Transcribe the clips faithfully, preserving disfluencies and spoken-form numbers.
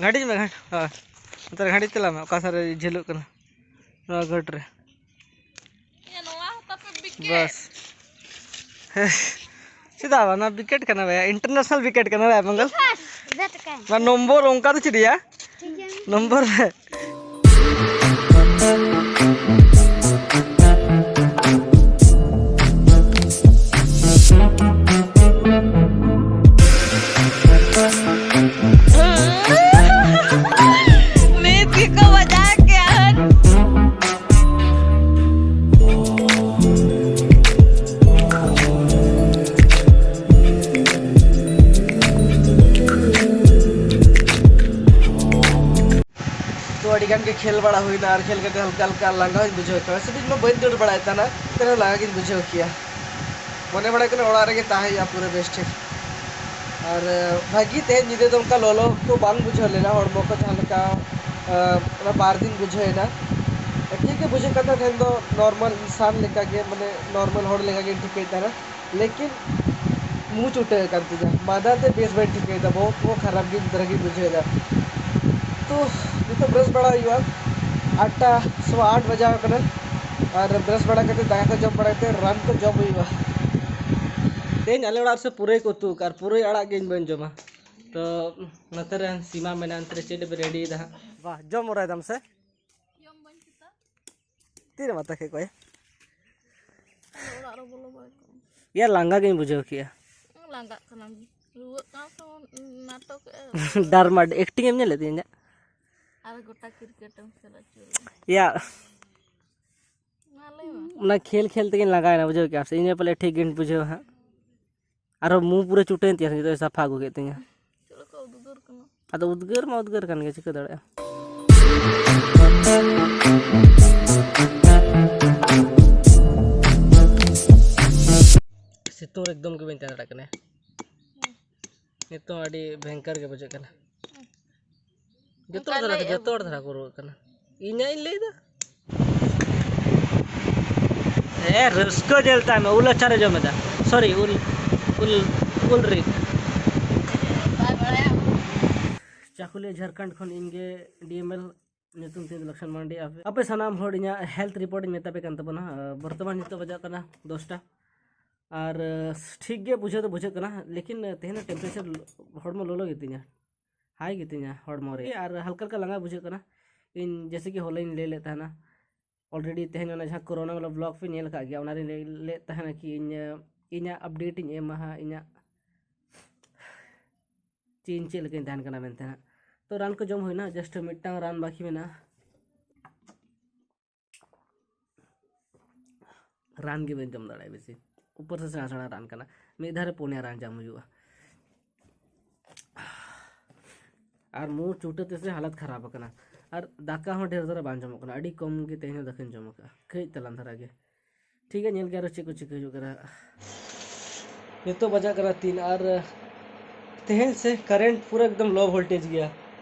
ᱜᱷᱟᱹᱰᱤᱡ ᱢᱮ, ᱜᱷᱟᱹᱰ-, ᱦᱳᱭ᱾ ᱱᱚᱛᱮ ᱨᱮ ᱜᱷᱟᱹᱰᱤᱡ ᱛᱟᱞᱟᱝ ᱢᱮ, ᱚᱠᱟ ᱥᱮᱫ ᱨᱮ ᱡᱷᱟᱹᱞᱩᱜ ᱠᱟᱱᱟ᱾ ᱱᱚᱣᱟ ᱜᱷᱟᱹᱴ ᱨᱮ᱾ ᱭᱟ, ᱱᱚᱣᱟ ᱦᱚᱸ ᱛᱟᱯᱮ ᱵᱤᱠᱮᱴ᱾ ᱵᱟᱥ᱾ ᱦᱮᱸ, ᱪᱮᱫᱟᱜ ᱵᱟᱝ? ᱱᱚᱣᱟ ᱵᱤᱠᱮᱴ ᱠᱟᱱᱟ ᱵᱟᱭᱟ, ᱤᱱᱴᱟᱨᱱᱮᱥᱱᱟᱞ ᱵᱤᱠᱮᱴ ᱠᱟᱱᱟ ᱵᱟᱭᱟ, ᱢᱚᱝᱜᱚᱞ᱾ ᱵᱟᱥ, ᱵᱮᱴ ᱠᱟᱱ᱾ ᱱᱚᱣᱟ ᱱᱚᱢᱵᱚᱨ ᱚᱱᱠᱟ ᱫᱚ ᱪᱮᱫ ᱭᱟ? ᱴᱷᱤᱠ ᱜᱮᱭᱟ᱾ ᱱᱚᱢᱵᱚᱨ ᱨᱮ᱾ ᱢᱤᱥ ᱜᱮᱠᱚ ᱵᱟᱡᱟᱣ ᱠᱮᱜᱼᱟ᱾ ᱛᱚ, ᱟᱹᱰᱤ ᱜᱟᱱ ᱜᱮ ᱠᱷᱮᱞ ᱵᱟᱲᱟ ᱦᱩᱭᱱᱟ ᱟᱨ ᱠᱷᱮᱞ ᱠᱟᱛᱮ ᱦᱟᱞᱠᱟ ᱦᱟᱞᱠᱟ ᱞᱟᱸᱜᱟ ᱦᱚᱸᱧ ᱵᱩᱡᱷᱟᱹᱣ ᱠᱮᱫᱟ᱾ ᱥᱮᱫᱤᱱ ᱢᱟ ᱵᱟᱹᱧ ᱫᱟᱹᱲ ᱵᱟᱲᱟᱭᱮᱫ ᱛᱟᱦᱮᱱᱟ, ᱮᱱᱛᱮ ᱨᱮᱦᱚᱸ ᱞᱟᱸᱜᱟ ᱜᱤᱧ ᱵᱩᱡᱷᱟᱹᱣ ᱠᱮᱭᱟ᱾ ᱢᱚᱱᱮ ᱵᱟᱲᱟᱭ ᱠᱟᱱᱟ ᱚᱲᱟᱜ ᱨᱮᱜᱮ ᱛᱟᱦᱮᱸ ᱦᱩᱭᱩᱜᱼᱟ ᱯᱩᱨᱟᱹ ᱵᱮᱥ ᱴᱷᱤᱠ᱾ ᱟᱨ, ᱮ, ᱵᱷᱟᱹᱜᱤ ᱛᱮᱦᱮᱧ ᱧᱤᱫᱟᱹ ᱫᱚ ᱚᱱᱠᱟ ᱞᱚᱞᱚ ᱠᱚ ᱵᱟᱝ ᱵᱩᱡᱷᱟᱹᱣ ᱞᱮᱱᱟ, ᱦᱚᱲᱢᱚ ᱠᱚ ᱡᱟᱦᱟᱸ ᱞᱮᱠᱟ, ᱮ, ᱚᱱᱟ ᱵᱟᱨ ᱫᱤᱱ ᱵᱩᱡᱷᱟᱹᱣ ᱮᱱᱟ᱾ ᱴᱷᱤᱠ ᱜᱮ ᱵᱩᱡᱷᱟᱹᱜ ᱠᱟᱱ ᱛᱟᱦᱮᱸ ᱛᱮᱦᱮᱧ ᱫᱚ ᱱᱚᱨᱢᱟᱞ ᱤᱱᱥᱟᱱ ᱞᱮᱠᱟᱜᱮ, ᱢᱟᱱᱮ ᱱᱚᱨᱢᱟᱞ ᱦᱚᱲ ᱞᱮᱠᱟᱜᱮᱧ ᱴᱷᱤᱠᱟᱹᱭᱮᱫ ᱛᱟᱦᱮᱱᱟ᱾ ᱞᱮᱠᱤᱱ ᱢᱩ ᱪᱩᱴᱟᱹ ᱟᱠᱟᱱ ᱛᱤᱧᱟ, ᱢᱟᱫᱟ ᱛᱮ ᱵᱮᱥ ᱵᱟᱹᱧ ᱴᱷᱤᱠᱟᱹᱭᱮᱫᱟ, ᱵᱚᱦᱚᱜ ᱠᱚ ᱠᱷᱟᱨᱟᱯ ᱜᱮ ᱫᱷᱟᱨᱟ ᱜᱤᱧ ᱵᱩᱡᱷᱟᱹᱣᱮᱫᱟ᱾ ᱛᱚ ᱱᱤᱛᱚᱜ ᱵᱨᱟᱥ ᱵᱟᱲᱟ ᱦᱩᱭᱩᱜᱼᱟ, ᱟᱴᱴᱟ ᱥᱚᱣᱟ ᱟᱴ ᱵᱟᱡᱟᱣ ᱠᱟᱱᱟ᱾ ᱟᱨ ᱵᱨᱟᱥ ᱵᱟᱲᱟ ᱠᱟᱛᱮ ᱫᱟᱠᱟ ᱠᱚ ᱡᱚᱢ ᱵᱟᱲᱟ ᱠᱟᱛᱮ ᱨᱟᱱ ᱠᱚ ᱡᱚᱢ ᱦᱩᱭᱩᱜᱼᱟ᱾ ᱛᱮᱦᱮᱧ ᱟᱞᱮ ᱚᱲᱟᱜ ᱨᱮ ᱥᱮ ᱯᱩᱨᱟᱹᱭ ᱠᱚ ᱩᱛᱩ ᱟᱠᱟᱫ, ᱟᱨ ᱯᱩᱨᱟᱹᱭ ᱟᱲᱟᱜ ᱜᱮ ᱤᱧ ᱵᱟᱹᱧ ᱡᱚᱢᱟ᱾ ᱛᱚ ᱱᱚᱛᱮ ᱨᱮ ᱥᱤᱢᱟ ᱢᱮᱱᱟᱜᱼᱟ, ᱚᱱᱛᱮ ᱨᱮ ᱪᱮᱫ ᱯᱮ ᱨᱮᱰᱤᱭᱮᱫᱟ ᱦᱟᱸᱜ? ᱵᱟᱦ, ᱡᱚᱢ ᱚᱨᱟᱭ ᱫᱟᱢ ᱥᱮ? ᱡᱚᱢ ᱵᱟᱹᱧ ᱪᱮᱫᱟ᱾ ᱛᱤᱨᱮᱢ ᱟᱛᱟ ᱠᱮᱫ ᱠᱚᱣᱟ? ᱟᱫᱚ ᱚᱲᱟᱜ ᱨᱮ ᱵᱚᱞᱚ ᱵᱟᱭ ᱠᱚᱜᱼᱟ᱾ ᱭᱟ, ᱞᱟᱸᱜᱟ ᱜᱤᱧ ᱵᱩᱡᱷᱟᱹᱣ ᱠᱮᱜᱼᱟ᱾ ᱞᱟᱸᱜᱟᱜ ᱠᱟᱱᱟᱢ, ᱨᱩᱣᱟᱹᱜ ᱠᱟᱱᱟᱢ ᱥᱮ ᱵᱚᱱ ᱱᱟᱴᱚᱠ ᱮᱫᱼᱟ? ᱰᱟᱨᱢᱟ acting ᱮᱢ ᱧᱮᱞᱮᱫ ᱛᱤᱧᱟ ᱤᱧᱟᱹᱜ? ᱟᱨ ᱜᱚᱴᱟ ᱠᱨᱤᱠᱮᱴ ᱮᱢ ᱠᱷᱮᱞ ᱟᱹᱪᱩᱨ᱾ ᱭᱟ᱾ ᱢᱟ ᱞᱟᱹᱭ ᱢᱮ᱾ ᱚᱱᱟ ᱠᱷᱮᱞ ᱠᱷᱮᱞ ᱛᱮᱜᱤᱧ ᱞᱟᱸᱜᱟᱭᱮᱱᱟ, ᱵᱩᱡᱷᱟᱹᱣ ᱠᱮᱜᱼᱟᱢ ᱥᱮ? ᱤᱧ ᱦᱚᱸ ᱯᱟᱞᱮ ᱴᱷᱤᱠ ᱜᱤᱧ ᱵᱩᱡᱷᱟᱹᱣᱟ ᱦᱟᱸᱜ᱾ ᱟᱨᱦᱚᱸ ᱢᱩ ᱯᱩᱨᱟᱹ ᱪᱩᱴᱟᱹᱭᱮᱱ ᱛᱤᱧᱟ, ᱱᱤᱛᱚᱜ ᱥᱟᱯᱷᱟ ᱟᱹᱜᱩ ᱠᱮᱫ ᱛᱤᱧᱟ᱾ ᱪᱮᱫ ᱞᱮᱠᱟ ᱩᱫᱽᱜᱟᱹᱨ ᱠᱟᱱᱟ? ᱟᱫᱚ ᱩᱫᱽᱜᱟᱹᱨ ᱢᱟ ᱩᱫᱽᱜᱟᱹᱨ ᱠᱟᱱ ᱜᱮ, ᱪᱤᱠᱟᱹ ᱫᱟᱲᱮᱭᱟᱜᱼᱟ᱾ ᱥᱤᱛᱩᱝ ᱨᱮ ᱮᱠᱫᱚᱢ ᱜᱮ ᱵᱟᱹᱧ ᱛᱟᱦᱮᱸ ᱫᱟᱲᱮᱭᱟᱜ ᱠᱟᱱᱟ᱾ ᱱᱤᱛᱚᱝ ᱟᱹᱰᱤ ᱵᱷᱚᱭᱚᱝᱠᱚᱨ ᱜᱮ ᱵᱩᱡᱷᱟᱹᱜ ᱠᱟᱱᱟ᱾ ᱡᱚᱛᱚ ᱦᱚᱲ ᱚᱱᱠᱟ ᱫᱷᱟᱨᱟ, ᱞᱟᱹᱭ ᱡᱚᱛᱚ ᱦᱚᱲ ᱟᱵᱚᱱ᱾ ᱫᱷᱟᱨᱟ ᱠᱚ ᱨᱩᱣᱟᱹᱜ ᱠᱟᱱᱟ᱾ ᱤᱧᱟᱹᱜ ᱤᱧ ᱞᱟᱹᱭᱫᱟ᱾ ᱦᱮᱸ, ᱨᱟᱹᱥᱠᱟᱹ ᱧᱮᱞ ᱛᱟᱭ ᱢᱮ, ᱩᱞ ᱟᱪᱟᱨᱮ ᱡᱚᱢ ᱮᱫᱟ᱾ ᱥᱚᱨᱤ, ᱩᱞ, ᱩᱞ, ᱩᱞ ᱨᱤᱫ᱾ ᱵᱟᱭ ᱵᱟᱲᱟᱭᱟ᱾ ᱪᱟᱠᱩᱞᱤᱭᱟᱹ ᱡᱷᱟᱲᱠᱷᱚᱸᱰ ᱠᱷᱚᱱ ᱤᱧ ᱜᱮ ᱰᱤ ᱮᱢ ᱮᱞ, ᱧᱩᱛᱩᱢ ᱛᱤᱧ ᱫᱚ ᱞᱚᱠᱥᱢᱚᱱ ᱢᱟᱨᱰᱤ᱾ ᱟᱯᱮ, ᱟᱯᱮ ᱥᱟᱱᱟᱢ ᱦᱚᱲ ᱤᱧᱟᱹᱜ ᱦᱮᱞᱛᱷ ᱨᱤᱯᱳᱨᱴ ᱤᱧ ᱢᱮᱛᱟ ᱯᱮ ᱠᱟᱱ ᱛᱟᱵᱚᱱᱟ᱾ ᱟᱨ ᱵᱚᱨᱛᱚᱢᱟᱱ ᱱᱤᱛᱚᱜ ᱵᱟᱡᱟᱜ ᱠᱟᱱᱟ ᱫᱚᱥᱴᱟ᱾ ᱟᱨ ᱴᱷᱤᱠ ᱜᱮ ᱵᱩᱡᱷᱟᱹᱣ ᱫᱚ ᱵᱩᱡᱷᱟᱹᱜ ᱠᱟᱱᱟ, ᱞᱮᱠᱤᱱ ᱛᱮᱦᱮᱧ ᱴᱮᱢᱯᱟᱨᱮᱪᱟᱨ ᱦᱚᱲᱢᱚ ᱞᱚᱞᱚ ᱜᱮᱛᱤᱧᱟ, ᱦᱟᱭ ᱜᱮᱛᱤᱧᱟ ᱦᱚᱲᱢᱚ ᱨᱮ, ᱟᱨ ᱦᱟᱞᱠᱟ ᱦᱟᱞᱠᱟ ᱞᱟᱸᱜᱟ ᱵᱩᱡᱷᱟᱹᱜ ᱠᱟᱱᱟ᱾ ᱤᱧ ᱡᱮᱭᱥᱮ ᱠᱤ ᱦᱚᱞᱟᱧ ᱞᱟᱹᱭ ᱞᱮᱫ ᱛᱟᱦᱮᱱᱟ, ᱚᱞᱨᱮᱰᱤ ᱛᱮᱦᱮᱧ ᱚᱱᱟ ᱡᱟᱦᱟᱸ ᱠᱳᱨᱳᱱᱟ ᱵᱟᱞᱟ ᱵᱞᱚᱜ ᱯᱮ ᱧᱮᱞ ᱟᱠᱟᱫ ᱜᱮᱭᱟ, ᱚᱱᱟᱨᱮᱧ ᱞᱟᱹᱭ ᱞᱮᱫ ᱛᱟᱦᱮᱱᱟ ᱠᱤ ᱤᱧ, ᱤᱧᱟᱹᱜ ᱟᱯᱰᱮᱴ ᱤᱧ ᱮᱢᱟ ᱦᱟᱸᱜ, ᱤᱧᱟᱹᱜ ᱪᱮᱫ ᱤᱧ ᱪᱮᱫ ᱞᱮᱠᱟᱧ ᱛᱟᱦᱮᱱ ᱠᱟᱱᱟ ᱢᱮᱱᱛᱮ ᱦᱟᱸᱜ᱾ ᱛᱚ ᱨᱟᱱ ᱠᱚ ᱡᱚᱢ ᱦᱩᱭᱱᱟ, ᱡᱟᱥᱴ ᱢᱤᱫᱴᱟᱝ ᱨᱟᱱ ᱵᱟᱹᱠᱤ ᱢᱮᱱᱟᱜᱼᱟ᱾ ᱨᱟᱱ ᱜᱮ ᱵᱟᱹᱧ ᱡᱚᱢ ᱫᱟᱲᱮᱭᱟᱜᱼᱟ ᱵᱮᱥᱤ, ᱩᱯᱚᱨ ᱥᱮ ᱥᱮᱬᱟ ᱥᱮᱬᱟ ᱨᱟᱱ ᱠᱟᱱᱟ, ᱢᱤᱫ ᱫᱷᱟᱣ ᱨᱮ ᱯᱩᱱᱭᱟ ᱨᱟᱱ ᱡᱚᱢ ᱦᱩᱭᱩᱜᱼᱟ᱾ ᱟᱨ ᱢᱩ ᱪᱩᱴᱟᱹ ᱛᱮᱥᱮ ᱦᱟᱞᱚᱛ ᱠᱷᱟᱨᱟᱯ ᱟᱠᱟᱱᱟ, ᱟᱨ ᱫᱟᱠᱟ ᱦᱚᱸ ᱰᱷᱮᱨ ᱫᱷᱟᱨᱟ ᱵᱟᱝ ᱡᱚᱢᱚᱜ ᱠᱟᱱᱟ, ᱟᱹᱰᱤ ᱠᱚᱢ ᱜᱮ ᱛᱮᱦᱮᱧ ᱦᱚᱸ ᱫᱟᱠᱟᱧ ᱡᱚᱢ ᱟᱠᱟᱫᱼᱟ, ᱠᱟᱹᱡ ᱛᱟᱞᱟᱝ ᱫᱷᱟᱨᱟ ᱜᱮ᱾ ᱴᱷᱤᱠ ᱜᱮᱭᱟ, ᱧᱮᱞ ᱜᱮ ᱟᱨᱚ ᱪᱮᱫ ᱠᱚ ᱪᱤᱠᱟᱹ ᱦᱩᱭᱩᱜ ᱠᱟᱱᱟ᱾ ᱱᱤᱛᱚᱜ ᱵᱟᱡᱟᱜ ᱠᱟᱱᱟ ᱛᱤᱱ, ᱟᱨ ᱛᱮᱦᱮᱧ ᱥᱮ ᱠᱟᱨᱮᱱᱴ ᱯᱩᱨᱟᱹ ᱮᱠᱫᱚᱢ ᱞᱳ ᱵᱷᱳᱞᱴᱮᱡᱽ ᱜᱮᱭᱟ,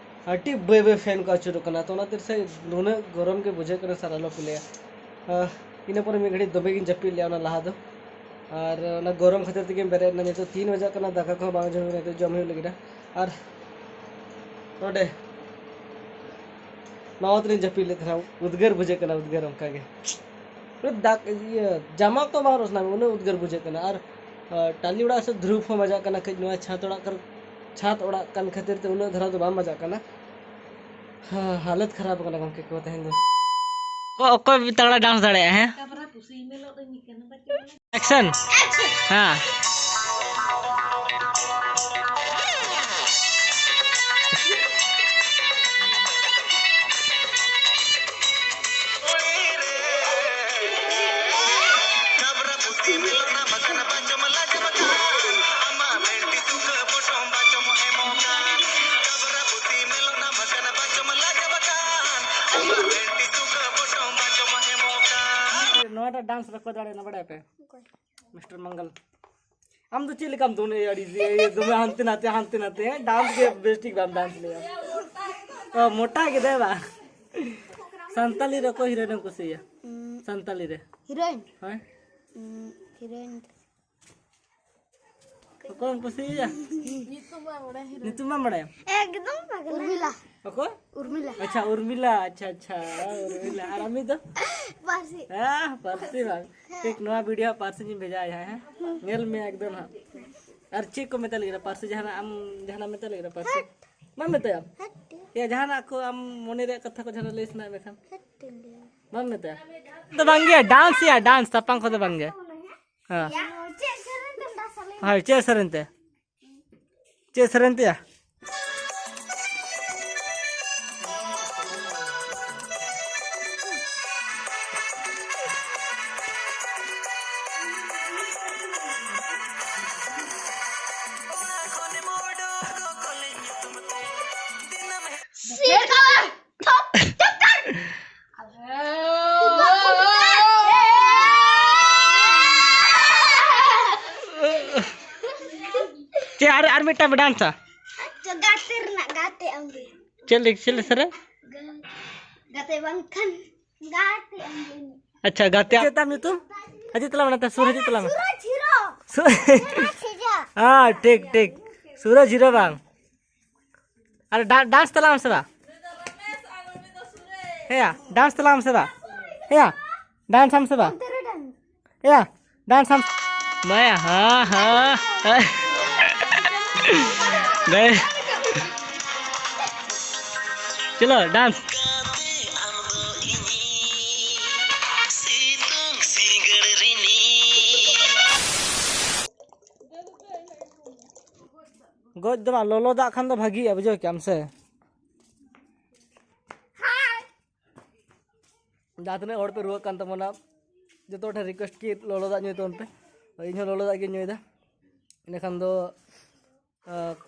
ᱟᱹᱰᱤ ᱵᱟᱹᱭ ᱵᱟᱹᱭ ᱯᱷᱮᱱ ᱠᱚ ᱟᱹᱪᱩᱨᱚᱜ ᱠᱟᱱᱟ, ᱛᱚ ᱚᱱᱟ ᱠᱷᱟᱹᱛᱤᱨ ᱥᱮ ᱱᱩᱱᱟᱹᱜ ᱜᱚᱨᱚᱢ ᱜᱮ ᱵᱩᱡᱷᱟᱹᱜ ᱠᱟᱱᱟ ᱥᱟᱨ, ᱟᱞᱚ ᱯᱮ ᱞᱟᱹᱭᱟ᱾ ᱟᱦ, ᱤᱱᱟᱹ ᱯᱚᱨᱮ ᱢᱤᱫ ᱜᱷᱟᱹᱲᱤᱡ ᱫᱚᱢᱮ ᱜᱤᱧ ᱡᱟᱹᱯᱤᱫ ᱞᱮᱜᱼᱟ ᱚᱱᱟ ᱞᱟᱦᱟ ᱫᱚ, ᱟᱨ ᱚᱱᱟ ᱜᱚᱨᱚᱢ ᱠᱷᱟᱹᱛᱤᱨ ᱛᱮᱜᱮᱧ ᱵᱮᱨᱮᱫ ᱮᱱᱟ᱾ ᱱᱤᱛᱚᱜ ᱛᱤᱱ ᱵᱟᱡᱟᱜ ᱠᱟᱱᱟ, ᱫᱟᱠᱟ ᱠᱚᱦᱚᱸ ᱵᱟᱝ ᱡᱚᱢ ᱦᱩᱭ ᱠᱟᱱᱟ, ᱱᱤᱛᱚᱜ ᱡᱚᱢ ᱦᱩᱭᱩᱜ ᱞᱟᱹᱜᱤᱫ᱾ ᱟᱨ ᱱᱚᱰᱮ ᱱᱟᱣᱟ ᱛᱮᱞᱤᱧ ᱡᱟᱹᱯᱤᱫ ᱞᱮᱫ ᱛᱟᱦᱮᱱᱟ, ᱩᱫᱽᱜᱟᱹᱨ ᱵᱩᱡᱷᱟᱹᱜ ᱠᱟᱱᱟ, ᱩᱫᱽᱜᱟᱹᱨ ᱚᱱᱠᱟ ᱜᱮ᱾ ᱯᱩᱨᱟᱹ ᱫᱟᱜ, ᱤᱭᱟᱹ, ᱡᱟᱢᱟ ᱠᱚ ᱵᱟᱝ ᱦᱚᱨᱚᱜ ᱥᱟᱱᱟ ᱢᱮ, ᱩᱱᱟᱹᱜ ᱩᱫᱽᱜᱟᱹᱨ ᱵᱩᱡᱷᱟᱹᱜ ᱠᱟᱱᱟ᱾ ᱟᱨ, ᱟᱨ ᱴᱟᱹᱞᱤ ᱚᱲᱟᱜ ᱥᱮ ᱫᱷᱨᱩᱯ ᱦᱚᱸ ᱵᱟᱡᱟᱜ ᱠᱟᱱᱟ ᱠᱟᱹᱡ, ᱱᱚᱣᱟ ᱪᱷᱟᱛ ᱚᱲᱟᱜ ᱠᱟᱨ-, ᱪᱷᱟᱛ ᱚᱲᱟᱜ ᱠᱟᱱ ᱠᱷᱟᱹᱛᱤᱨ ᱛᱮ ᱩᱱᱟᱹᱜ ᱫᱷᱟᱨᱟ ᱫᱚ ᱵᱟᱝ ᱵᱟᱡᱟᱜ ᱠᱟᱱᱟ᱾ ᱦᱟ-, ᱦᱟᱞᱚᱛ ᱠᱷᱟᱨᱟᱯ ᱟᱠᱟᱱᱟ ᱜᱚᱢᱠᱮ ᱠᱚ ᱛᱮᱦᱮᱧ ᱫᱚ᱾ ᱚᱠᱚᱭ, ᱚᱠᱚᱭ ᱛᱟᱜᱲᱟ ᱰᱟᱱᱥ ᱫᱟᱲᱮᱭᱟᱜᱼᱟ, ᱦᱮᱸ? ᱮᱠᱥᱮᱱ᱾ ᱦᱮᱸ᱾ ᱱᱚᱣᱟᱴᱟᱜ ᱰᱟᱱᱥ ᱨᱮ ᱚᱠᱚᱭ ᱫᱟᱲᱮᱭᱮᱱᱟ ᱵᱟᱲᱟᱭ ᱯᱮ? ᱚᱠᱚᱭ? ᱢᱤᱥᱴᱟᱨ ᱢᱚᱝᱜᱚᱞ᱾ ᱟᱢ ᱫᱚ ᱪᱮᱫ ᱞᱮᱠᱟᱢ ᱫᱚᱱ ᱮᱭᱟ? ᱟᱹᱰᱤ ᱡᱮ ᱫᱚᱢᱮ ᱦᱟᱱᱛᱮ ᱱᱟᱛᱮ, ᱦᱟᱱᱛᱮ ᱱᱟᱛᱮ, ᱦᱮᱸ? ᱰᱟᱱᱥ ᱜᱮ ᱵᱮᱥ ᱴᱷᱤᱠ ᱵᱟᱢ ᱰᱟᱱᱥ ᱞᱮᱭᱟ᱾ ᱚ, ᱢᱚᱴᱟ ᱜᱮᱫᱟᱭ ᱵᱟ? ᱥᱟᱱᱛᱟᱞᱤ ᱨᱮ ᱚᱠᱚᱭ ᱦᱤᱨᱳᱭᱤᱱ ᱮᱢ ᱠᱩᱥᱤᱭᱟᱭᱟ? ᱩᱸ, ᱥᱟᱱᱛᱟᱞᱤ ᱨᱮ? ᱦᱤᱨᱳᱭᱤᱱ? ᱦᱳᱭ᱾ ᱩᱸ, ᱦᱤᱨᱳᱭᱤᱱ᱾ ᱚᱠᱚᱭᱮᱢ ᱠᱩᱥᱤᱭᱟᱭᱟ? ᱧᱩᱛᱩᱢ ᱵᱟᱢ ᱵᱟᱲᱟᱭᱟ? ᱧᱩᱛᱩᱢ ᱵᱟᱢ ᱵᱟᱲᱟᱭᱟ? ᱮᱠᱫᱚᱢ ᱯᱟᱜᱽᱞᱟ᱾ ᱩᱨᱢᱤᱞᱟ᱾ ᱚᱠᱚᱭ? ᱩᱨᱢᱤᱞᱟ᱾ ᱟᱪᱪᱷᱟ, ᱩᱨᱢᱤᱞᱟ᱾ ᱟᱪᱪᱷᱟ, ᱟᱪᱪᱷᱟ, ᱩᱨᱢᱤᱞᱟ᱾ ᱟᱨ ᱟᱢᱤᱡ ᱫᱚ? ᱯᱟᱹᱨᱥᱤ᱾ ᱦᱮᱸ, ᱯᱟᱹᱨᱥᱤ ᱵᱟᱝ᱾ ᱴᱷᱤᱠ, ᱱᱚᱣᱟ ᱵᱷᱤᱰᱤᱭᱳ ᱯᱟᱹᱨᱥᱤ ᱧ ᱵᱷᱮᱡᱟᱭᱟ ᱦᱮᱸ᱾ ᱧᱮᱞ ᱢᱮ ᱮᱠᱫᱚᱢ ᱦᱟᱸᱜ᱾ ᱟᱨ ᱪᱮᱫ ᱠᱚ ᱢᱮᱛᱟ ᱞᱟᱹᱜᱤᱫ ᱯᱟᱹᱨᱥᱤ? ᱡᱟᱦᱟᱱᱟᱜ ᱟᱢ ᱡᱟᱦᱟᱱᱟᱜ ᱢᱮᱛᱟ ᱞᱟᱹᱜᱤᱫ ᱯᱟᱹᱨᱥᱤ? ᱵᱟᱢ ᱢᱮᱛᱟᱭᱟ? ᱭᱟ, ᱡᱟᱦᱟᱱᱟᱜ ᱠᱚ ᱟᱢ ᱢᱚᱱᱮ ᱨᱮᱭᱟᱜ ᱠᱟᱛᱷᱟ ᱠᱚ ᱡᱟᱦᱟᱱᱟᱜ ᱞᱟᱹᱭ ᱥᱟᱱᱟᱭᱮᱫ ᱢᱮᱠᱷᱟᱱ? ᱵᱟᱢ ᱢᱮᱛᱟᱭᱟ? ᱫᱚ ᱵᱟᱝ ᱜᱮᱭᱟ, ᱰᱟᱱᱥ ᱭᱟ, ᱰᱟᱱᱥ, ᱛᱟᱯᱟᱝ ᱠᱚᱫᱚ ᱵᱟᱝ ᱜᱮ᱾ ᱦᱮᱸ᱾ ᱪᱮᱫ ᱥᱮᱨᱮᱧ ᱛᱮᱢ ᱰᱟᱱᱥ ᱟᱞᱮ? ᱦᱳᱭ, ᱪᱮᱫ ᱥᱮᱨᱮᱧ ᱛᱮ? ᱪᱮᱫ ᱥᱮᱨᱮᱧ ᱛᱮᱭᱟ? ᱪᱮ ᱟᱨ, ᱟᱨ ᱢᱤᱫᱴᱟᱝ ᱰᱟᱱᱥᱟ᱾ ᱪᱚ, ᱜᱟᱛᱮ ᱨᱮᱱᱟᱜ ᱜᱟᱛᱮ ᱟᱢ ᱜᱮ᱾ ᱪᱮᱫ ᱞᱟᱹᱜᱤᱫ, ᱪᱮᱫ ᱞᱟᱹᱜᱤᱫ ᱥᱮᱨᱮᱧ? ᱜᱟ-, ᱜᱟᱛᱮ ᱵᱟᱝᱠᱷᱟᱱ ᱜᱟᱛᱮ ᱟᱢ ᱜᱮ᱾ ᱟᱪᱪᱷᱟ, ᱜᱟᱛᱮ᱾ ᱪᱮᱫ ᱛᱟᱢ ᱧᱩᱛᱩᱢ? ᱦᱤᱡᱩᱜ ᱛᱟᱞᱟᱝ ᱢᱮ, ᱱᱚᱛᱮ ᱥᱩᱨ ᱦᱤᱡᱩᱜ ᱛᱟᱞᱟᱝ ᱢᱮ᱾ ᱥᱩᱨᱟᱡᱽ ᱦᱤᱨᱳ᱾ ᱥᱩ-, ᱥᱩᱨᱟᱡᱽ ᱦᱤᱨᱳ᱾ ᱦᱮᱸ, ᱴᱷᱤᱠ, ᱴᱷᱤᱠ᱾ ᱥᱩᱨᱟᱡᱽ ᱦᱤᱨᱳ ᱵᱟᱝ᱾ ᱟᱨ ᱰᱟ-, ᱰᱟᱱᱥ ᱛᱟᱞᱟᱝ ᱢᱮ ᱥᱮ ᱵᱟ? ᱦᱮᱸᱭᱟ, ᱰᱟᱱᱥ ᱛᱟᱞᱟᱝ ᱢᱮ ᱥᱮ ᱵᱟ? ᱦᱮᱸᱭᱟ, ᱰᱟᱱᱥ ᱟᱢ ᱥᱮ ᱵᱟ? ᱚᱱᱛᱮ ᱨᱮ ᱰᱟᱱᱥ᱾ ᱮᱭᱟ, ᱰᱟᱱᱥ ᱟᱢ᱾ ᱵᱟᱭᱟ, ᱦᱟᱸ, ᱦᱟᱸ᱾ ᱵᱟᱭ᱾ ᱪᱚᱞᱚ, ᱰᱟᱱᱥ᱾ ᱜᱚᱡ ᱫᱚ ᱵᱟᱝ, ᱞᱚᱞᱚ ᱫᱟᱜ ᱠᱷᱟᱱ ᱫᱚ ᱵᱷᱟᱜᱤᱜᱼᱟ, ᱵᱩᱡᱷᱟᱹᱣ ᱠᱮᱜᱼᱟᱢ ᱥᱮ? ᱡᱟᱦᱟᱸ ᱛᱤᱱᱟᱹᱜ ᱦᱚᱲ ᱯᱮ ᱨᱩᱣᱟᱹᱜ ᱠᱟᱱ ᱛᱟᱵᱚᱱᱟ, ᱡᱚᱛᱚ ᱦᱚᱲ ᱴᱷᱮᱱ ᱨᱤᱠᱩᱭᱮᱥᱴ ᱠᱤ ᱞᱚᱞᱚ ᱫᱟᱜ ᱧᱩᱭ ᱛᱟᱵᱚᱱ ᱯᱮ᱾ ᱤᱧ ᱦᱚᱸ ᱞᱚᱞᱚ ᱫᱟᱜ ᱜᱤᱧ ᱧᱩᱭᱮᱫᱟ, ᱤᱱᱟᱹᱠᱷᱟᱱ ᱫᱚ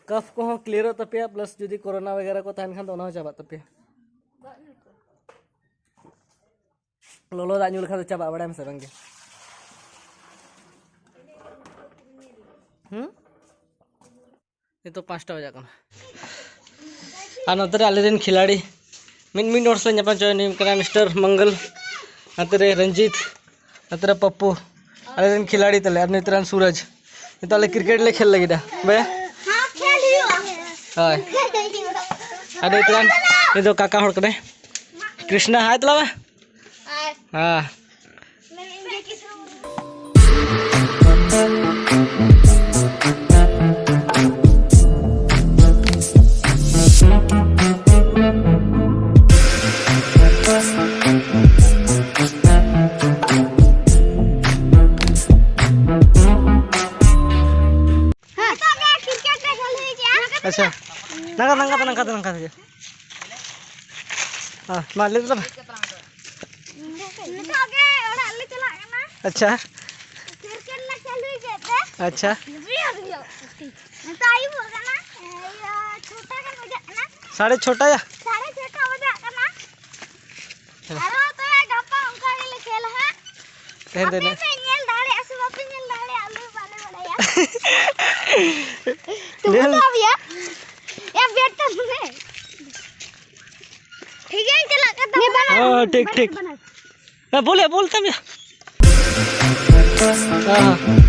ᱠᱟᱯᱷ ᱠᱚᱦᱚᱸ ᱠᱞᱤᱭᱟᱨᱚᱜ ᱛᱟᱯᱮᱭᱟ, ᱯᱞᱟᱥ ᱡᱩᱫᱤ ᱠᱳᱨᱳᱱᱟ ᱵᱟᱜᱮᱨᱟ ᱠᱚ ᱛᱟᱦᱮᱱ ᱠᱷᱟᱱ ᱫᱚ ᱚᱱᱟ ᱦᱚᱸ ᱪᱟᱵᱟᱜ ᱛᱟᱯᱮᱭᱟ᱾ ᱞᱚᱞᱚ ᱫᱟᱜ ᱧᱩ ᱞᱮᱠᱷᱟᱱ ᱫᱚ ᱪᱟᱵᱟᱜᱼᱟ, ᱵᱟᱲᱟᱭᱟᱢ ᱥᱮ ᱵᱟᱝᱜᱮ? ᱦᱩᱸ? ᱱᱤᱛᱚᱜ ᱯᱟᱸᱪᱴᱟ ᱵᱟᱡᱟᱜ ᱠᱟᱱᱟ᱾ ᱟᱨ ᱱᱚᱛᱮ ᱨᱮ ᱟᱞᱮᱨᱮᱱ ᱠᱷᱤᱞᱟᱲᱤ ᱢᱤᱫ ᱢᱤᱫ ᱦᱚᱲ ᱥᱟᱞᱟᱜ ᱧᱟᱯᱟᱢ ᱪᱟᱵᱟᱭᱮᱱ ᱠᱟᱱᱟ, ᱢᱤᱥᱴᱟᱨ ᱢᱚᱝᱜᱚᱞ, ᱱᱚᱛᱮ ᱨᱮ ᱨᱚᱧᱡᱤᱛ, ᱱᱚᱛᱮ ᱨᱮ ᱯᱟᱯᱯᱩ, ᱟᱞᱮᱨᱮᱱ ᱠᱷᱤᱞᱟᱲᱤ ᱛᱟᱞᱮ, ᱟᱨ ᱱᱚᱛᱮ ᱨᱮᱱ ᱥᱩᱨᱟᱡᱽ᱾ ᱱᱤᱛᱚᱜ ᱞᱮ ᱠᱨᱤᱠᱮᱴ ᱞᱮ ᱠᱷᱮᱞ ᱞᱟᱹᱜᱤᱫᱟ᱾ ᱵᱮ? ᱦᱳᱭ᱾ ᱟᱹᱰᱤ ᱩᱛᱟᱹᱨ ᱱᱤᱛ ᱫᱚ ᱠᱟᱠᱟ ᱦᱚᱲ ᱠᱟᱱᱟᱭ᱾ ᱠᱨᱤᱥᱱᱟ, ᱦᱟᱭ ᱛᱟᱞᱟᱝ ᱢᱮ᱾ ᱦᱮᱸ᱾ ᱟᱪᱪᱷᱟ, ᱱᱟᱝᱠᱟ, ᱱᱟᱝᱠᱟ, ᱱᱟᱝᱠᱟ, ᱱᱟᱝᱠᱟ ᱛᱮᱜᱮ᱾ ᱦᱮᱸ, ᱢᱟ ᱞᱟᱹᱭ ᱛᱟᱞᱟᱝ ᱢᱮ᱾ ᱱᱤᱛᱚᱜ ᱜᱮ ᱚᱲᱟᱜ ᱞᱮ ᱪᱟᱞᱟᱜ ᱠᱟᱱᱟ᱾ ᱟᱪᱪᱷᱟ᱾ ᱠᱨᱤᱠᱮᱴ ᱞᱮ ᱪᱟᱹᱞᱩᱭ ᱠᱮᱫ ᱛᱮ᱾ ᱟᱪᱪᱷᱟ᱾ ᱱᱤᱛᱚᱜ ᱟᱹᱭᱩᱵᱚᱜ ᱠᱟᱱᱟ᱾ ᱤᱭᱟᱹ, ᱪᱷᱚᱴᱟ ᱜᱟᱱ ᱵᱟᱡᱟᱜ ᱠᱟᱱᱟ᱾ ᱥᱟᱲᱮ ᱪᱷᱚᱴᱟ ᱭᱟ? ᱥᱟᱲᱮ ᱪᱷᱚᱴᱟ ᱵᱟᱡᱟᱜ ᱠᱟᱱᱟ᱾ ᱦᱮᱸ᱾ ᱟᱨᱚ ᱛᱚᱵᱮ ᱜᱟᱯᱟ ᱚᱱᱠᱟ ᱜᱮᱞᱮ ᱠᱷᱮᱞᱟ ᱦᱟᱸᱜ᱾ ᱛᱮᱦᱮᱧ ᱫᱚ ᱟᱯᱮ ᱤᱱᱟᱹᱜ᱾ ᱯᱮ ᱧᱮᱞ ᱫᱟᱲᱮᱭᱟᱜᱼᱟ ᱥᱮ ᱵᱟᱯᱮ ᱧᱮᱞ ᱫᱟᱲᱮᱭᱟᱜᱼᱟ, ᱟᱞᱮ ᱵᱟᱞᱮ ᱵᱟᱲᱟᱭᱟ᱾ ᱛᱩᱢᱵᱩ ᱧᱮᱞ᱾ ᱫᱚ ᱟᱵᱤᱭᱟ᱾ ᱭᱟ, ᱵᱮᱴ ᱛᱟᱢ ᱢᱮ᱾ ᱴᱷᱤᱠ ᱜᱮᱭᱟ, ᱪᱟᱞᱟᱜ ᱠᱟᱱ ᱛᱟᱵᱚᱱᱟ᱾ ᱦᱮᱸ, ᱴᱷᱤᱠ, ᱴᱷᱤᱠ᱾ ᱵᱟᱱᱟᱨ᱾ ᱦᱮᱸ, ᱵᱚᱞᱮ, ᱵᱚᱞ ᱛᱟᱢ ᱭᱟ᱾ ᱦᱮᱸ, ᱦᱮᱸ᱾